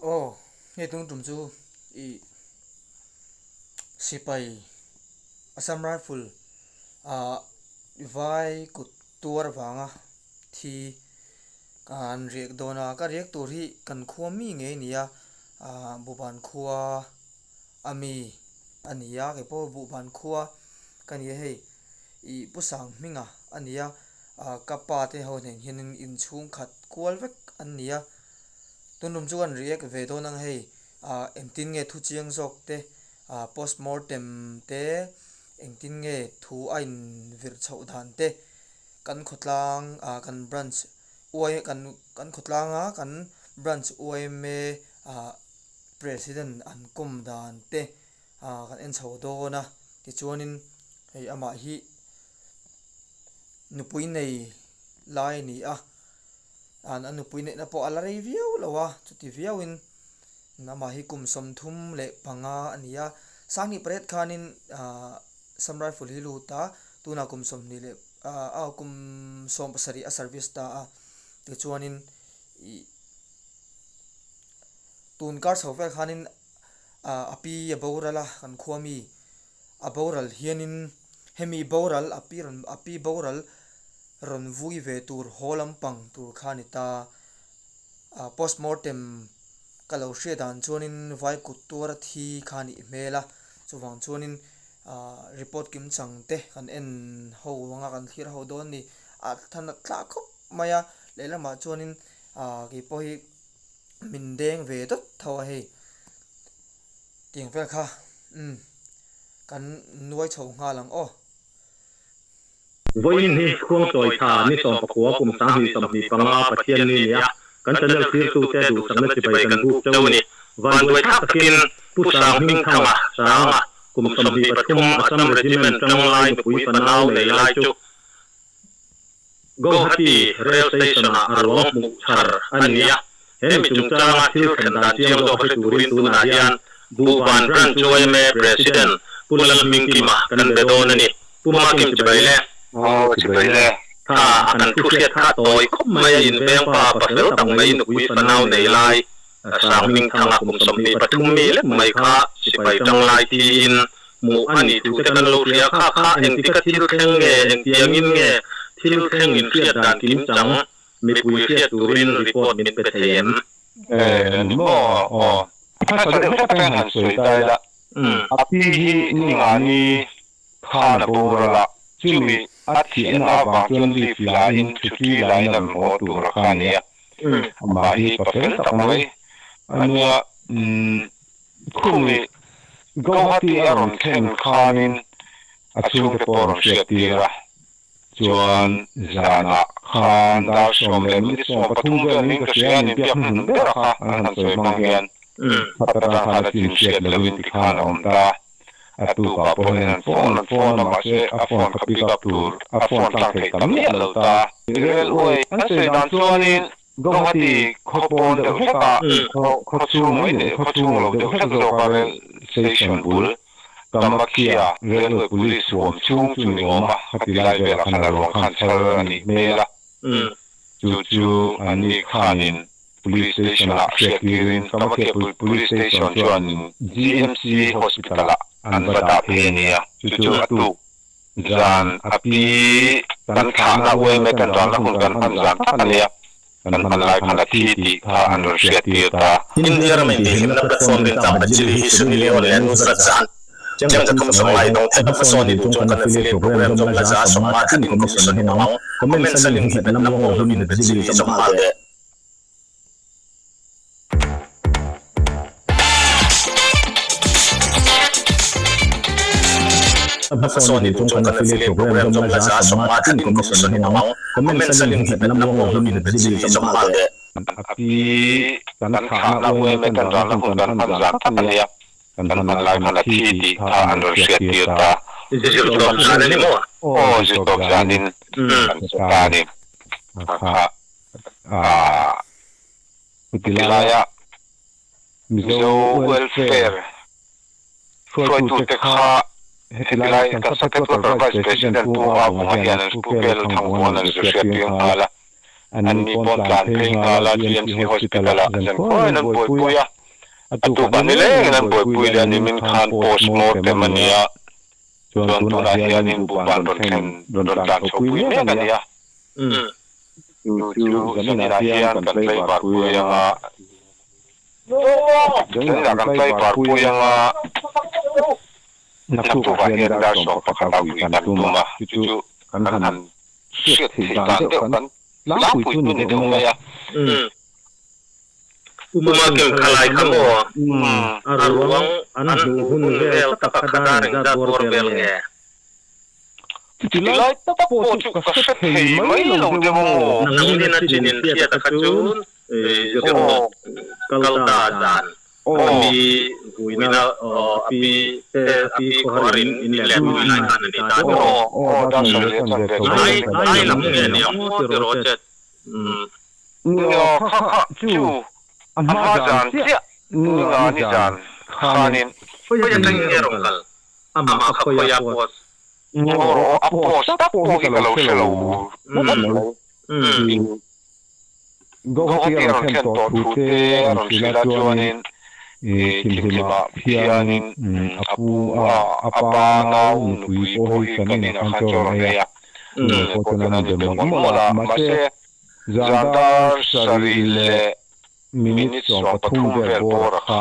Aw, hei tung tum chu i sipai Assam Rifle ah vai kut tuar vanga thi kan riak dawn a, ka riak tur hi kan khua mi ngei a ni a, ah Buhban khua a mi a ni a, kei pawh Buhban khua ka ni a hei ih Pu Sanghminga a ni a, ah ka pa te ho nen hianin inchhungkhat kual vek an ni a, tuntum chu kan react ve dawn ang hei ah engtin nge thu chiang zawk te ah postmortem te engtin nge thu a in vir chhoh dan te kan khawtlang ah kan branch uai kan kan khawtlang a kan branch yma ah president an kawm dan te ah kan en chho dawn a tichuanin hei amah hi nupui nei lai a ni a an a nupui neihna pawh a la rei viau lo a chuti viauin amah hi kum 35 a ni a sanghnih pariat khanin ahh Assam Rifle hi lut a tunah kum sawmhnih leh ahh a kum 17 a service ta a tichuanin ih tun kar chho vel khanin ahh a pi a boral a kan khua mi a boral hianin hemi boral a pi rawn a pi boral rawn vui ve tur haw lampang tur kha a ni ta ah postmortem ka lo hriat dan chuanin vai kut tuar a thi kha a nih hmel a chuvang chuanin ah report kim chang te kan en ho anga kan thlir ho dawn a ni a than a tla khawp mai a lehlamah chuanin ah keipawh hi min deng ve dawt tho a hei tiang vel kha umm kan nuai chho nghal ang aw. Vawiin hi Khuangchawi thla ni 19 kum 2025 Pathian ni nia kan channel thlirtute duhsakna chibai kan buk cheu a ni. Vanduai thlak takin Pu Sanghmingthanga, Sanga, kum 23 Assam Regiment tanglai nupui fanau nei lai chu Guwahati Rail Station-ah a ruang hmuh chhar a ni a. He mi chungchanga thil thlen dan chiang zawk hre turin tunah hian Buhban Branch yma President Pu Lalhmingkima kan be dawn a ni. Pu Makim chibai le. Aw chibai le. Tha a kan thu hriat kha tawi khawp mai a inveng pa pa fel tak mai nupui fanau nei lai Sanghmingthanga kum 23 mi lek mai kha sipai tanglai thiin hmuh a nih thu te kan lo hria kha kha engtika thil thleng nge engtiangin nge thil thleng in hriat dan kim chang mipui hriat turin report min pe thei em? E ni maw aw. Hmasa deuh hlek atangin han sawi ta ila. A pi hi ni nga ni khan a boral a, chumi a thiahna avang chuan leave laiin chhuti laiin a rawn haw tur a kha a ni a. Amah hi pa fel tak mai a nia. Khumi Guwahati a rawn thlen khanin a chhungte pawh a rawn hriat tir a, chuan zanah khan dar 10 leh minute 13 vel niin ka hria a ni biak hnuhnun ber a kha an han sawi hmang hian khat atang khan a chin hriat lohin tikhan a awm ta. A tukah pawh hian an phone an phone a mahse a phone kha pick up tur a phone tlang theih ta miah lo ta. Railway an sawi dan chuanin Guwahati khaw pawn deuh hlek a, khaw chhung mai leh khaw chhung lo deuh hlek zawk a rail station bul Kamakhya Railway Police huam chhung chu ni awm a, khati lai velah khan a ruang khan chhar a nih hmel a. Chu chu an ni khanin Police Station ah hriat tirin Kamakhya Police Station chuan GMC Hospital ah an va dah phei a ni a, chu chu a tuk zan a pi kan thlahna yma kan ralna hun kan hman zan tak a nia, kan hman lai khan a thi tih kha an rawn hriat tir ta. India ram intihhlimna platform rintlak Bajili hi Sunny Leone leh Nusrat Jahan cheng 3 sawnglai dawng theih a hmasawn i duh chuan kan affiliate program zawm la 50 thlatin commission i dawng ang. Comments a link hi bet lam awng lovin Bajili zawm nghal teh. Hmasawn i duh chuan kan affiliate program zawm la 50 thlatin commission i dawng ang. Comments a link hi bet lam awng lovin Bajili zawm nghal teh. A pi kan thlahna yma kan ralna hun kan hman zan tak a nia, kan hman lai khan a thi tih kha an rawn hriat tir ta. Zirtawp zan a ni maw? Aw, zirtawp zanin kan hre ta a ni. Kha ah hetilaia Mizo Welfare hruaitute kha hetilai kan Sub Headquarter Vice President Pu Avunga hian an Pu Kel Thangvunga'n an zu hriat tir nghal a. Anni pawn tlan phei nghal a, GMC Hospital ah zankhuain an buaipui a, a tukah nilengin an buaipui leh a nimin khan post mortem a ni a, chuan tunah hianin buhban rawn thlen rawn tlan chhohpui mek a ni a. Chu chu zaninah hian kan tlaivar pui ang a, zaninah kan tlaivar pui ang a, naktukah hian dar 11 a vui kan tum a, chu chu kan han hriat theih dan deuh kan tlangpui chu ni deuh mai a. Puma kem khalai kha maw? A ruang an hmuh hun vel tak a kha dar engzat bawr vel nge? Chuti lai tak pawh chu ka hre thei mai lo deuh a maw? Nangin a chin in hriat a kha chun zirtawp kal ta zan ami vuina a pi te a pi khawhar in in leh pui lai khan a ni ta tiraw? Tlai tlai lam nge ni ang maw tiraw chet? Nia kha kha chu a hma zan chiah ninga ni zan khanin. Khawi atangin nge rawn kal? Amah kha khawi a post? Aw a post tak pawh hi ka lo hre lo. Guwahati a rawn thlen tawh thu te a rawn hrilh a chuanin thimhlimah hianin a pu a a pa nau nupui pawh hi kan inah khan chaw rawn ei a, chumi pawh chuan an inbe mawlh mawlh a, mahse zan dar sarih leh minute 13 vel bawr a kha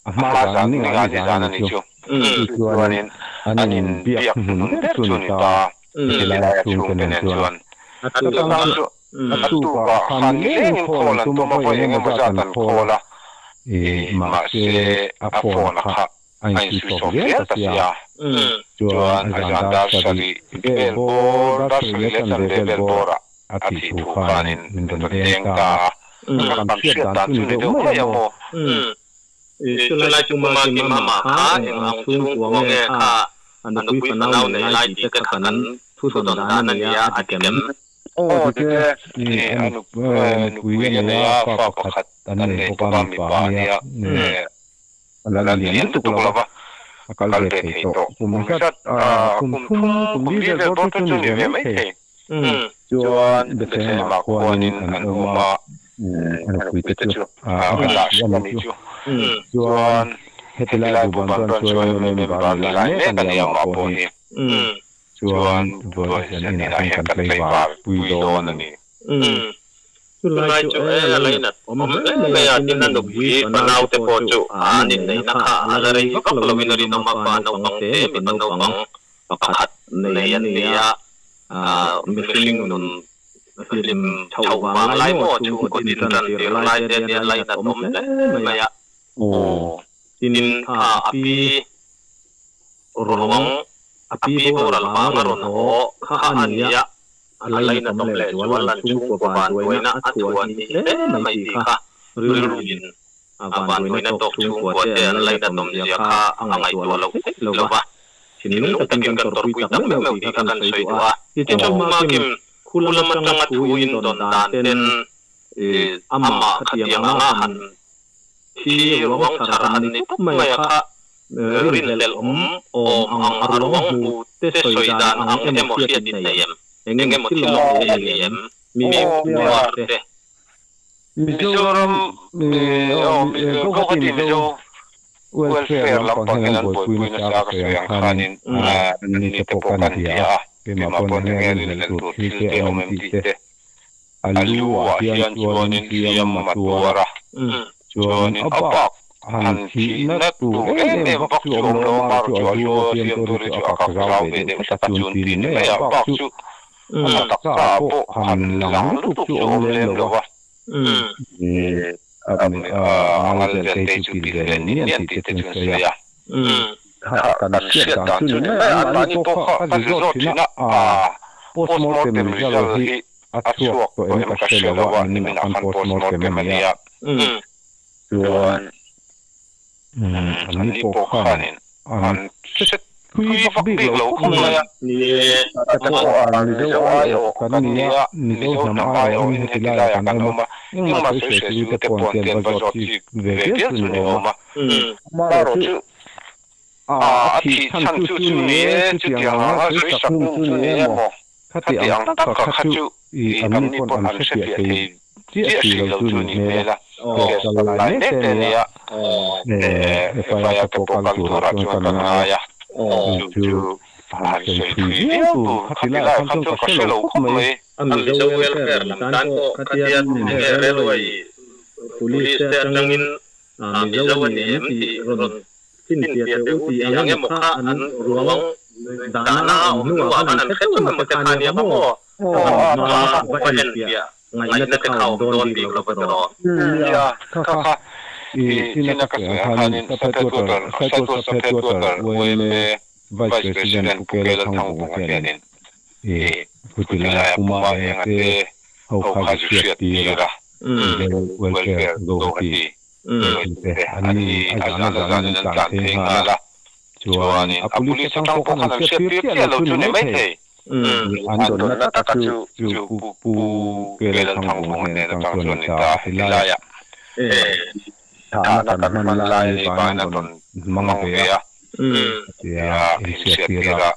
a hma zan ninga ni zan a ni chu, chu chuanin an inbiak hmun ber chu a ni ta, hetilaia chhungte nen chuan. A tukah khan nilengin call an tum a, vawi eng emaw zat an call a, mahse a phone a kha a insuih sawp zel ta sia. Chuan a zan dar sarih vel bawr, dar sarih leh chanve vel bawrah a thih thu khanin min rawn deng ta a, kan hriat dan chu ni deuh mai a maw? Chulai chu Puma Kim amah kha eng ang chhungkua nge kha a nupui fanau nei lai tih te kha kan thu dawn dan a nia a ti kem. Aw dik e, a nupui a nei a, fa pakhat an nei bawk a, mipa a nia, a la lian lutuk lo va, a kal ve thei tawh. Kum zat, kum thum, kum li vel bawr te chu ni ve mai thei. Chuan Bethlehem-ah khuanin an awm a, a nupui te chu a dah hrep a nih chu. Chuan heti lai Buban chuan chuan member ni lai mek a ni amah pawh hi. Chuan vawi hian inah hian kan tlaivar pui dawn a ni. Chulai chu e a lainat awm hle mai a, tin a nupui fanau te pawh chu an inneihna kha a la rei vak lovin a rinawm a, fa naupang te mipa naupang pakhat nei an ni a, mihring nun hlim chhoh vang lai maw chhungkaw din tan tir lai te nia lainat awm hle mai a. Tin kha a pi Ruang a pi boral vang a rawn haw kha a nia, a lainatawm leh zual an chhungkua vanduaina a thuah ni hle mai tih kha rilruin a vanduaina tawk chhungkua te an lainatawm zia kha a ngaihtuah loh theih lo va, thinlung takin kan tawrhpui tak meuh meuh tih kha kan sawi duh a. Tichuan Puma Kim, khu lam atanga thu in dawn dan ten amah khatiang anga han Thi ruang chhar han ni tawp mai a kha rinhlelh awm awm ang a ruang hmu te sawi dan ang emaw hriat in nei em? Eng emaw thil awm thei a ni em? Mi uar te. Mizoram Guwahati Mizo Welfare lampang hian an buaipui nasa a ka sawi ang khanin ni te pawh kan bia a, keimah pawn eng nge rinhlelh tur thil te awm em tih te A lu ah hian chuanin hliam a tuar a, chuanin a bak han thihna tur em em vak chu a awm lo a, mar chu a lu a hliam tur hi chu a kak zau ve deuh hret a, chuan ti ni mai a, bak chu a taksa ah pawh han lang lutuk chu a awm lem lo a, a ngal vel te chu pil ve ni an tih te chu an sawi a, kan hriat dan chu ni mai a, anmahni pawh kha ka result thin a, postmortem result hi a chhuak tawh em ka hre lo a, nimin ah khan postmortem a nia, chuan anni pawh khanin an hre thui vak bik lo khawp mai a. Te pawh a Mizo aiawh kan ni a, Mizo hnam aiawhin heti laiah kan awm a, engmah sawi hre chu te pawh an tian va zawt chik ve viau chu ni awm a. Amaherawh chu a thih chhan chu chu ni e, chutiang anga sawi sak hnu chu ni e maw? Khati ang taka kha chu i anni pawn an hrefiah thei chiah si lo chu ni hmel a. Test kal lai mek te ania, FIR te pawh kal turah chuan kan ngai a. Chu chu han sawi thui viau tur khati laiah khan chuan ka hre lo khawp mai. A Mizo welfare lam tan pawh khatia nge railway police te atangin Mizo a ni em tih rawn finfiah teh u tih ang emaw kha an ruang dahna a awm hnuah khan an hre chauh emaw te kha nia maw? A hma va enfiah ngaihna te kha awm dawn bik lo va tiraw? Nia, kha kha i china ka sawi ang khanin Sub Headquarter, Saitual Sub Headquarter yma Vice President Pu Kela Thangvunga hianin i Kutilaia Puma Enga te ho kha zu hriat tir a, Mizo Welfare Guwahati te an ni a zan a zanin an tlan phei nghal a, chuanin a police atang pawh khan an hriat tir chiah lo chu ni maithei. An dawnna taka chu chu Pu Kelalthangvunga hnen atang chuan ni ta helaiah thahna kan hman lai a ni pain a rawn hmang ve a, tia inhriat tir a,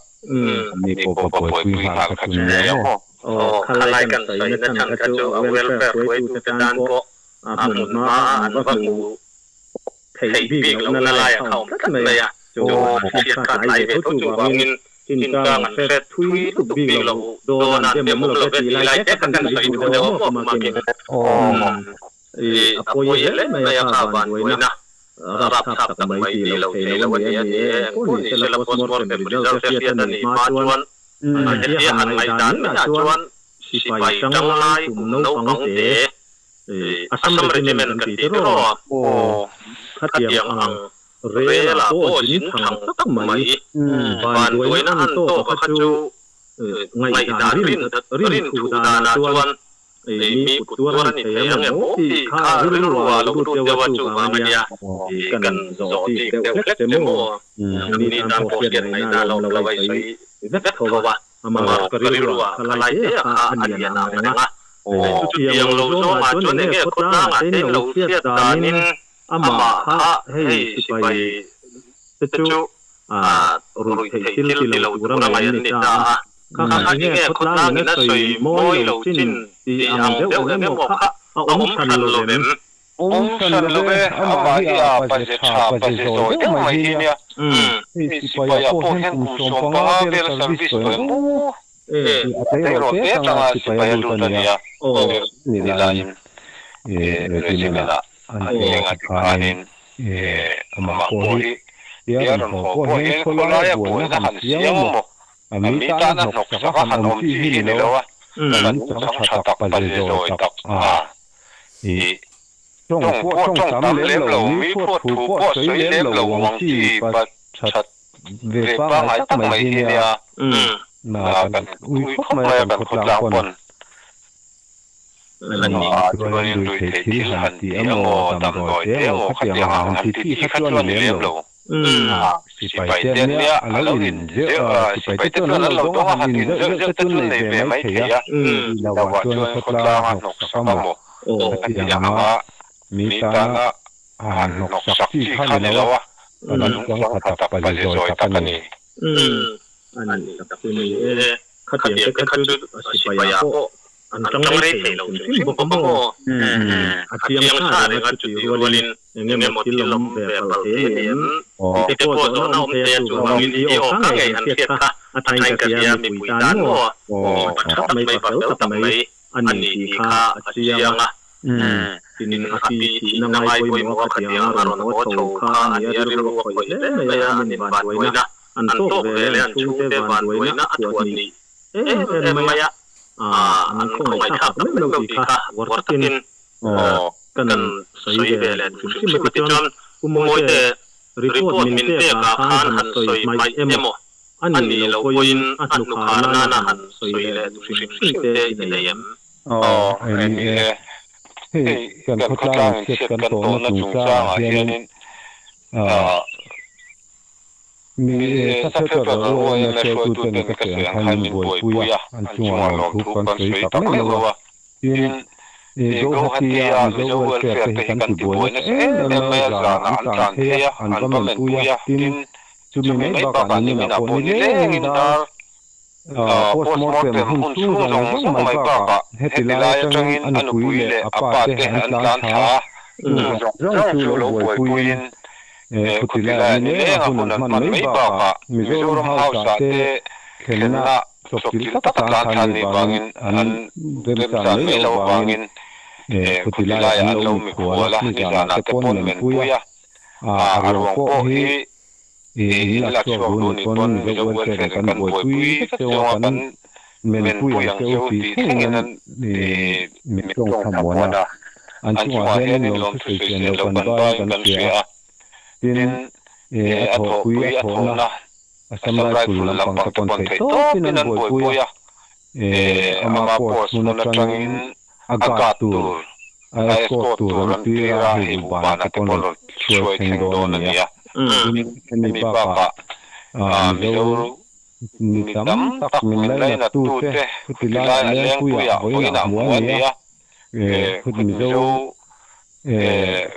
ani pawh va buaipui nghal kha chu nia maw. Aw, khalai kan sawina chhan kha chu a welfare hruaitute tan pawh a hmun hmaa an va hmu theih bik lohna lai a kha awm tlat mai a, chu hriat kha tlai ve tho chuvangin chinchang an hre thui lutuk bik lo dawn a, an bem awm lo ve tih lai te kha kan sawi duh deuh a maw makin a pawi hle mai a kha vanduaina rapthlak tak mai tih lo thei lo a ni a ni e, engpawh ni sela postmortem result te hriat a nih hma chuan hetia han ngaihdan maiah chuan sipai tanglai kum naupang te Assam Regiment kan tih te rawh khatiang ang rel ah pawh zin thang tak mai vanduaina an tawk a kha chu ngaihdan rin thu danah chuan mi kut tuar a ni thei ang em aw tih kha rilru ah lo lut deuh a chuvang a nia kan zawh chik deuh hlek che maw ni tan pawh hriat ngaihna a lo awm lo a i sawi vek tho a. Amah ka rilru ah kha lai te kha a lian ang reng a. Chutiang lo zawngah chuan enge khawtlangah te in lo hriat danin amah kha hei sipai te chu ruih theih thil ti lo tura ngaih an ni ta a. Kha kha enge khawtlangin a sawi mawi lo chin tih ang deuh eng emaw kha a awm hran lo vem. Awm hran lo e, amah hi a paze tha, paze zawi deuh mai hi nia. Hei sipai ah pawh hian kum 15 vel a service tawh em maw? A tleirawl te atanga sipai a lut a nia. Nilaiin regiment ah an thleng a tikhanin amah pawh hi tia rawn haw pawh hian khawlaia buaina han siam emaw, mi tana hnawk saka han awm chi hi ni lo a, kan chang tha tak, paze zawi tak a. I tawng pawh tawng tam lem lo, mi phuat thu pawh sawi lem lo ang chi pa that ve pangngai tak mai hi nia. Na kan ui khawp mai a kan khawtlang pawn. Chuanin ruih theih thil han ti emaw, damdawi te emaw khatiang ang han ti chi kha chuan a ni lem lo. Sipai te an nia, a lo in zeuh a, sipai te chuan an lo dawng a, han in zeuh zeuh te chu nei ve mai thei a, tih lohah chuan khawtlanga hnawk sak a maw ka ti ang a, mi tana han hnawk sak chi kha ni lo a, kan chang tha tak paze zawi tak a ni. A ni tak chu ni e, khatiang te kha chu sipai ah pawh An tang rei thei lo hrim hrim bawk a maw? A chiang sa reng a chutih rualin eng emaw thil awm ve palh thei a ni em? Tih te pawh zawhna awm thei a, chuvangin i aw kha ngei han hriat kha a thain ka tia mipui tan maw? Pa tha tak mai, pa fel tak mai a ni tih kha a chiang a. Tin, a pi thihna ngai pawimawh a khatiang a rawn haw chho kha a ni a, rilru a khawih hle mai a, an invanduaina an tawk ve leh an chhungte vanduaina a thuah hnih em em mai a, an khawngaihthlak tak meuh lo tih kha uar takin kan sawi ve leh duh hrim hrim a. Tichuan, Pu Mawite, report min pekah khan han sawi hmaih emaw a nih loh pawhin a hnukhar nana han sawi leh duh hrim hrim te i nei em? Aw, ni e. Hei, kan khawtlang inchhiat kan tawhna chungchangah hianin Mi Sub-Headquarter YMA hruaituten ka sawi ang khan min buaipui a, an chungah lawmthu kan sawi tak meuh lo a. Tin, Guwahati-a Mizo Welfare te hi kan tibuai nasa em em mai a, zanah an tlan phei a, an va menpui a. Tin, chumi mai bakah niminah pawh ni lengin dar. Postmortem hun chhung zawng zawng mai bakah heti lai atangin a nupui leh a pa te an tlan thla a, chung zawng zawng chu lo buaipuiin khuti lai nileng a hun an hman mai bakah Mizoram House-ah te thlenna chawpchilh taka tlan thla nih vangin an remchan mai loh avangin khuti laiah an lo mikhual a, nizanah te pawn menpui a, a ruang pawh hi In la chhuak duh nih pawn Mizo welfare in kan buaipui vek cheu a, kan menpui ang cheu tih thlengin an min tawng thlamuan a. An chungah hianin lawmthu sawi chian lo kan baiin kan hria a, tin a thawhpui a thawhna Assam Rifle lampang te pawn theih tawpin an buaipui a, ama post hmun atangin a guard tur, a escort tur an tir a, hei buhbanah te pawn rawn hruai thleng dawn a ni a. Tin, hemi bakah Mizo mi tam tak min lainat tute chuti lai a lengpuiah vawiinah hmu a ni a, khut Mizo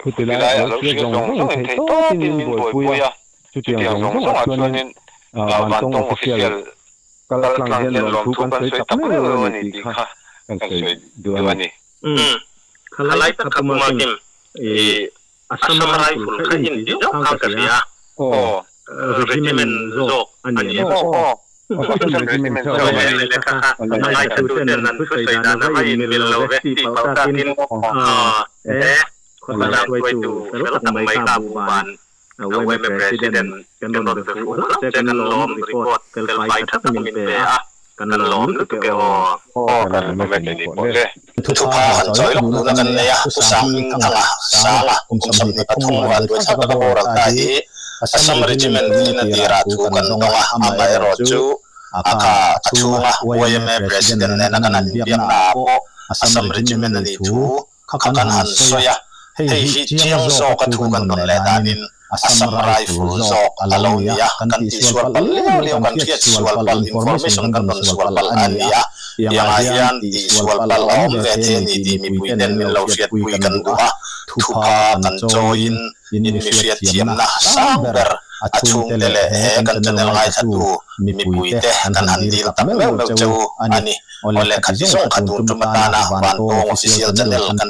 chuti lai a lo hria zawng zawngin theih tawpin min buaipui a, chutiang zawng zawngah chuanin Vantawng Official Kal tlang hian lawmthu kan sawi tak meuh lo a ni tih kha kan sawi duh a ni. Umm. Khalai tak kha Puma Kim i Assam Rifle kha in ti zauh khan ka hria a. Aw. Regiment zawk a ni em? Aw aw. Assam Regiment zawk a ni. Leh kha kha a ngaithla tu ten an thusawi dan a va inmil lo ve tih palh takin e khawtlang hruaitu fel tak mai kha Buhban Yma President kan rawn be fuh hlauh che kan lawm report felfai tha tak min pe a, kan lawm lutuk e aw. Aw kan lawm e ni pawh le. Thupha han chawi lawk duhna kan nei a, Pu Sanghmingthanga, Sanga, kum 23 van duai thlak taka boral ta hi Assam Regiment ina tirah thu kan dawng a, amaherawhchu a kha a chhunga yma President nena kan han inbiakna ah pawh Assam Regiment a nih thu Kha kan han sawi a, hei hi chiang zawka thu kan rawn leh danin Assam Rifle zawk a lo ni a, kan tihsual palh liau liau, kan hriat sual palh, information kan rawn sual palh a ni a, tiangah hian tihsual palh a awm ve thei a ni tih mipui ten min lo hriatpui kan duh a, thupha kan chawiin in mi hriatthiamna sang ber a chhungte leh he kan channel ngaithlatu mipuite kan han dil tak meuh meuh che u a ni. Awle khati zawng kha tun tum atana Vantawng Official Channel kan.